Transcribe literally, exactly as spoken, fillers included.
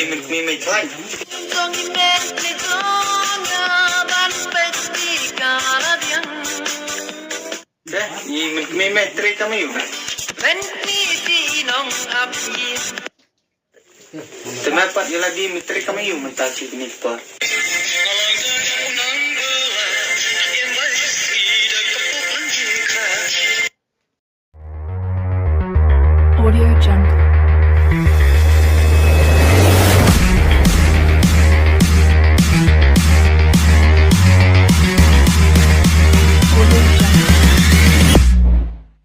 Ïa, mynta me me khlaiñ. Deh, ïa, mynta me me trei kam ïa u. Te me pat ïa lade me trei kam ïa u mynta shi kine ki por. Audio Jungle.